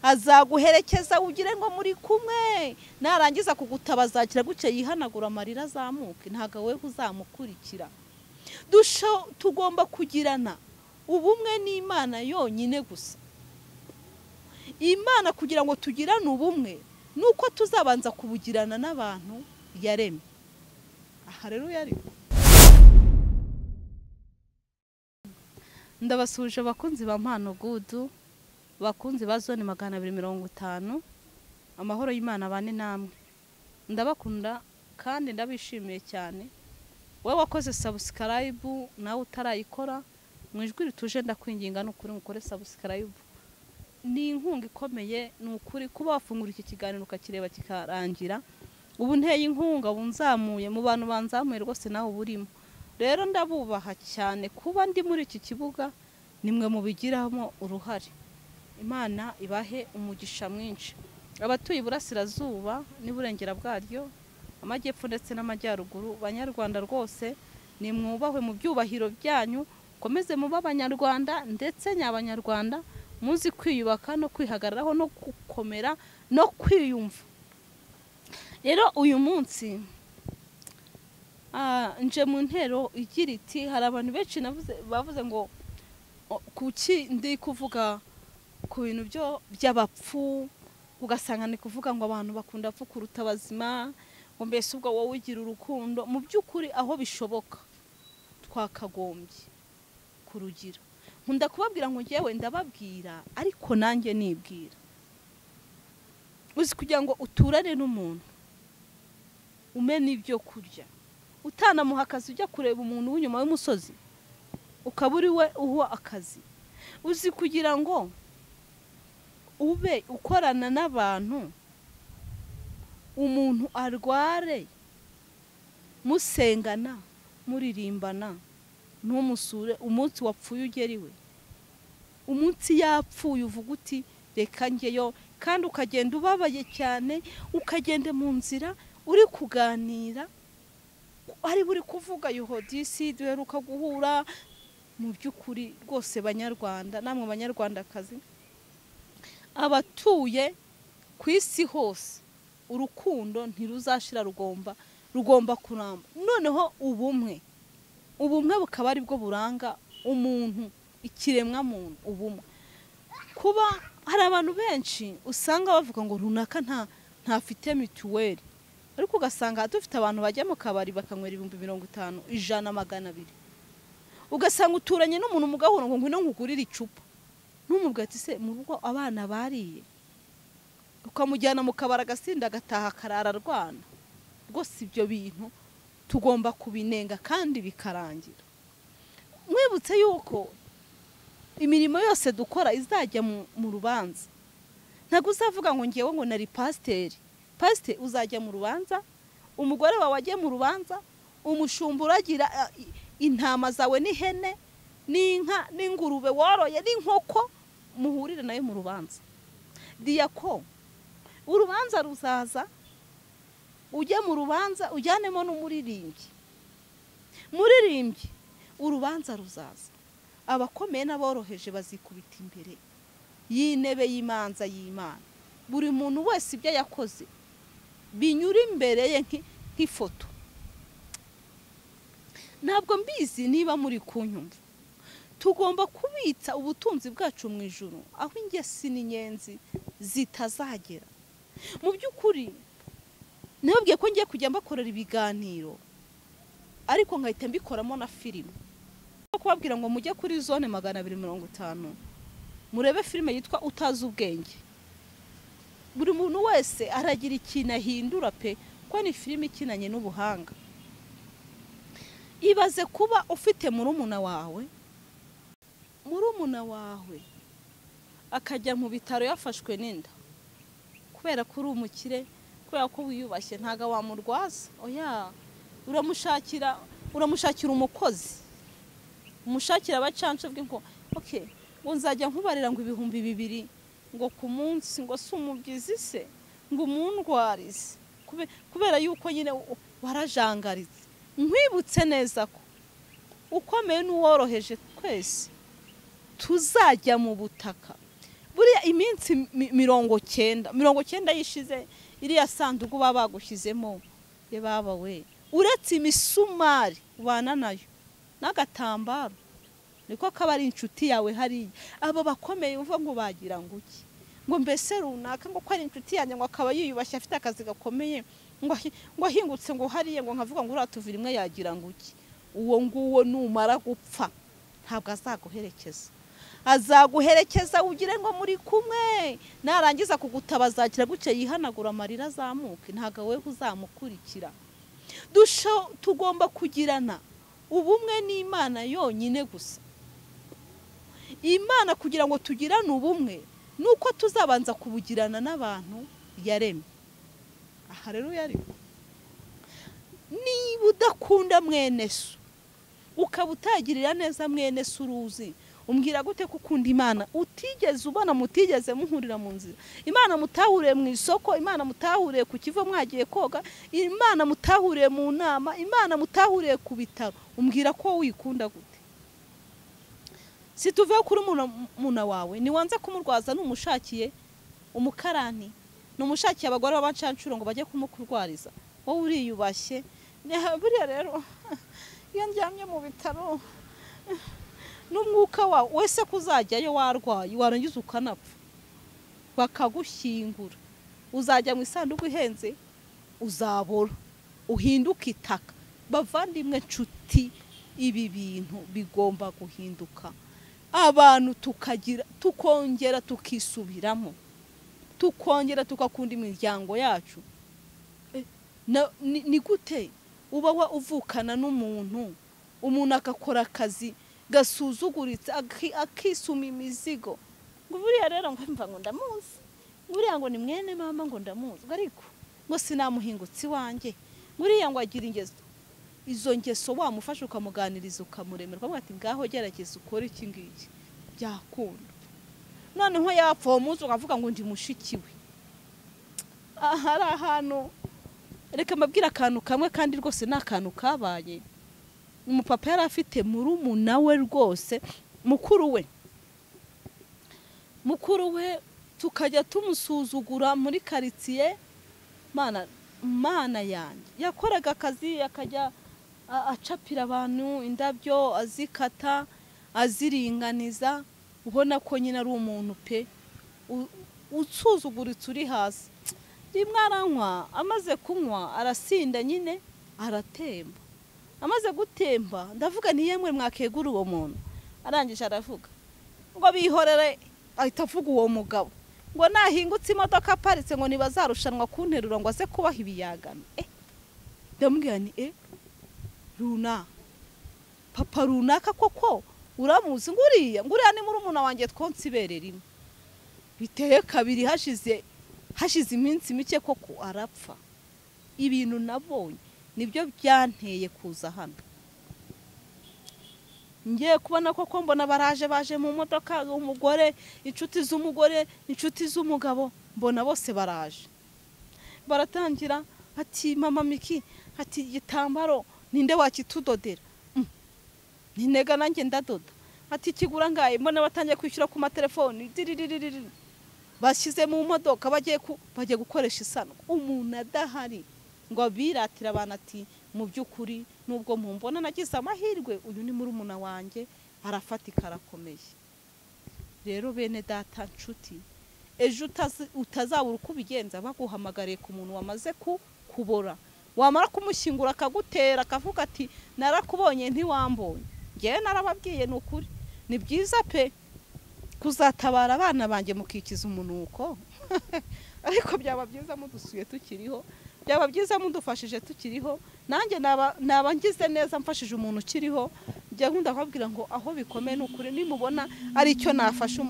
Azaguherekeza ugire ngo muri kumwe, narangiza kugutabaza gutya yihanagura amarira azamuke, ntago we uzamukurikira. Tugomba kugirana ubumwe n'Imana yonyine gusa. Imana kugira ngo tugirane ubumwe nuko tuzabanza kubugirana n'abantu yaremye. Aha rero yari ndabasuje abakunzi ba Mpano Good, bakunzi ba zone 250, amahoro y'Imana bane namwe. Ndabakunda kandi ndabishimiye cyane. Wowe wakoze subscribe nawe utarayikora, mu ijwi rituje ndakwinginga n'ukuri mukore subscribe. Ni inkunga ikomeye, ni ukuri kuba wafungura iki kiganiro ukakireba kikarangira. Ubu nteye inkunga bunzamuye mu bantu banzamuye rwose nawe uburimo. Rero ndabubaha cyane kuba ndi muri iki kibuga, nimwe mubigiramo uruhare. Imana ibahe umugisha mwinshi. Abatuye iburasirazuba n'iburengera bwaryo, amajyepfo ndetse n'amajyaruguru, banyarwanda rwose nimwubahwe mu byubahiro byanyu, komeze muba abanyarwanda ndetse nyabanyarwanda muzi kwiyubaka no kwihagararaho no gukomera no kwiyumva. Rero uyu munsi nje mu ntero igira iti, hari abantu benshi bavuze ngo kuki ndi kuvuga ku bintu byo by'abapfu, ugasanga ni kuvuga ngo abantu bakunda apfu kuruta abazima, ngo mbese ubwo wowe ugira urukundo. Mu by'ukuri aho bishoboka twakagombye kurugira. Nkunda kubabwira ngo ngewe ndababwira ariko nanjye nibwira. Uzi kugira ngo uturane n'umuntu umena ibyo kurya, utanamuha akazi, ujya kureba umuntu w'inyuma y'umusozi ukaba uri we uha akazi. Uzi kugira ngo ube ukorana n'abantu, umuntu arware musengana muririmbana, ntumusure umunsi wapfuye ugeriwe, umunsi yapfuye uvuga uti reka ngeyo, kandi ukagenda ubabaye cyane, ukagenda mu nzira uri kuganira ari buri kuvuga yuhodisi duheruka guhura. Mu by'ukuri rwose banyarwanda namwe banyarwandakazi, abatuye ku isi hose, urukundo ntiruzashira, rugomba kuramba. Noneho ubumwe bukaba ari bwo buranga umuntu, ikiremwa muntu, ubumwe. Kuba hari abantu benshi usanga bavuga ngo runaka ntafite mituweli, ariko ugasanga dufite abantu bajya mu kabari bakanywera 50,000, 100, 200. Ugasanga uturanye n'umuntu mugahura ngo ngwino nkugurire icupa, n'umubwira ati se mu rugo abana bariye, ukamujyana mu kabari agasinda agataha akarara arwana. Rwose ibyo bintu tugomba kubinenga kandi bikarangira. Mwibutse yuko imirimo yose dukora izajya mu rubanza. Ntabwo uzavuga ngo ngewe ngo nari pasiteri. Pasiteri uzajya mu rubanza, umugore wawe ajye mu rubanza, umushumba uragira intama zawe n'ihene n'inka n'ingurube woroye n'inkoko, muhurire nayo mu rubanza. Diyako urubanza ruzaza, ujye mu rubanza ujyanemo n'umuririmbyi. Muririmbyi urubanza ruzaza, abakomeye n'aboroheje bazikubita imbere y'intebe y'imanza y'Imana. Buri muntu wese ibyo yakoze binyura imbere ye nk'ifoto. Ntabwo mbizi niba muri kunyumva. Tugomba kubitsa ubutunzi bwacu mu ijuru, aho ingesi n'inyenzi zitazagera. Mu by'ukuri nababwiye ko ngiye kujya mbakorera ibiganiro, ariko nkahita mbikoramo na filime. Kubabwira ngo mujye kuri zone 250 murebe filime yitwa Utazi Ubwenge. Buri muntu wese aragira ikintu ahindura pe, ko ni filime ikinanye n'ubuhanga. Ibaze kuba ufite murumuna wawe akajya mu bitaro yafashwe n'inda, kubera ko uri umukire, kubera ko wiyubashye, ntago wamurwaza. Oya, uramushakira umukozi, umushakira abacancu bwe ngo okay, ngo nzajya nkubarira ngo 2000 ngo ku munsi, ngo si umubyizi se, ngo umundwarize, kubera yuko nyine warajangaritse. Nkwibutse neza ko ukomeye n'uworoheje twese tuzajya mu butaka. Buriya iminsi 90 yishize iriya sanduku baba bagushyizemo, ye baba we, uretse imisumari ubana nayo n'agatambaro niko kaba ari inshuti yawe. Hariya aba bakomeye uva ngo bagira ngo iki, ngo mbese runaka ngo ko ari inshuti yanjye, ngo akaba yiyubashye afite akazi gakomeye, ngo ahingutse ngo hariya ngo nkavuga ngo uratuvira imwe yagira ngo iki. Uwo nguwo numara gupfa ntabwo azaguherekeza, azaguherekeza ugire ngo muri kumwe, narangiza kugutabaza gutya yihanagura amarira azamuke, ntabwo wewe uzamukurikira. Tugomba kugirana ubumwe n'Imana yonyine gusa. Imana kugira ngo tugirane ubumwe nuko tuzabanza kubugirana n'abantu yaremye. Aha rero yariko, niba udakunda mwene so ukaba utagirira neza mwene so uruzi, umbwira gute ko ukunda Imana utigeze ubona, mutigeze muhurira mu nzira, Imana mutahuriye mu isoko, Imana mutahuriye ku kivo mwagiye koga, Imana mutahuriye mu nama, Imana mutahuriye ku bitaro, umbwira ko wikunda gute? Si tuve kuri muna wawe niwanze kumurwaza numushakiye umukarani, numushakiye abagore b'abacancuro ngo bajye kumukurwariza, wowe uriyubashye. Buriya rero iyo ndyamye mu bitaro n'umwuka wawe wese kuzajyayo warwaye warangiza ukanapfa bakagushyingura, uzajya mu isanduku ihenze, uzabora uhinduka itaka. Bavandimwe nshuti, ibi bintu bigomba guhinduka, abantu tukagira tukongera tukisubiramo, tukongera tukakunda imiryango yacu. Ni gute uba uvukana n'umuntu, umuntu akakora akazi gasuzuguritse akisuma imizigo, ngo buriya rero ngo mva ngo ndamuzi, buriya ngo ni mwene mama ngo ndamuzi, ariko ngo sinamuhingutse iwanjye, buriya ngo agira ingeso. Izo ngeso wamufasha ukamuganiriza ukamuremera, ukavuga ati ngaho gerageza ukore iki ngiki byakunda. Noneho yapfa uwo munsi ukavuga ngo ndi mushiki we. Aha ari ahantu reka mbabwire akantu kamwe kandi rwose ni akantu kabaye. Umupapa yari afite murumuna we rwose, mukuru we tukajya tumusuzugura muri quartier. Mana yanjye, yakoraga akazi akajya acapira abantu indabyo, azikata aziringaniza, ubona ko nyine ari umuntu pe usuzuguritse uri hasi. Rimwe aranywa, amaze kunywa arasinda nyine aratemba. Amaze gutemba ndavuga nti yemwe mwakegura uwo muntu. Arangije aravuga ngo bihorere, ahita avuga uwo mugabo ngo nahingutse imodoka aparitse ngo nibazarushanwa kunterura ngo aze kubaha ibiyagano. Ndamubwira nti runa papa runaka koko uramuzi, nguriya ni murumuna wanjye twonse ibere rimwe. Biteye kabiri hashize iminsi mike koko arapfa. Ibintu nabonye nibyo byanteye kuza hano. Ngiye kubona koko mbona baraje baje mu modoka, umugore, inshuti z'umugore, inshuti z'umugabo, mbona bose baraje. Baratangira ati mama Miki, ati igitambaro ninde wakitudodera? Ninega nanjye ndadoda. Ati kigura ngaye, mbona batangiye kwishyura ku matelefoni, bashyize mu modoka bagiye gukoresha isanduku. Umuntu adahari ngo abiratira abantu ati mu by'ukuri nubwo mumbona nagize amahirwe, uyu ni murumuna wanjye arafatika arakomeye. Rero bene data nshuti, ejo utazabura uko ubigenza baguhamagariye ku muntu wamaze kubora, wamara kumushyingura akagutera akavuga ati narakubonye ntiwambonye. Ngewe narababwiye ni ukuri, ni byiza pe kuzatabara abana banjye mukikiza umunuko ariko byaba byiza mudusuye tukiriho, byaba byiza mudufashije tukiriho. Nanjye naba ngize neza mfashije umuntu ukiriho. Njya nkunda kubabwira ngo aho bikomeye ni ukuri, nimubona ari icyo nafasha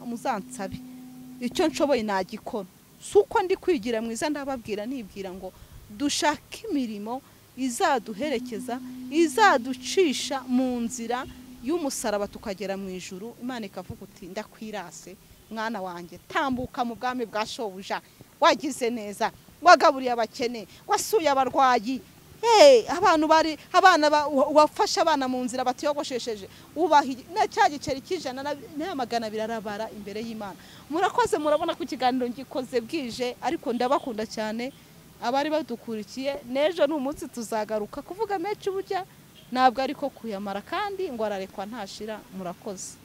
muzansabe, icyo nshoboye nagikora. Si uko ndi kwigira mwiza, ndababwira nibwira ngo dushake imirimo izaduherekeza, izaducisha mu nzira y'umusaraba tukagera mu ijuru. Imana ikavuga uti ndakwirase mwana wanjye, tambuka mu bwami bwa shobuja, wagize neza, wagaburiye abakene, wasuye abarwayi. Abantu bari abana wafashe abana mu nzira batiyogoshesheje, ubaha na cya giceri cy'ijana na 200 arabara imbere y'Imana. Murakoze, murabona ku kiganiro ngikoze bwije, ariko ndabakunda cyane abari badukurikiye. N'ejo ni umunsi tuzagaruka kuvuga menshi, burya ntabwo ariko kuyamara kandi ngo ararekwa ntashira. Murakoze.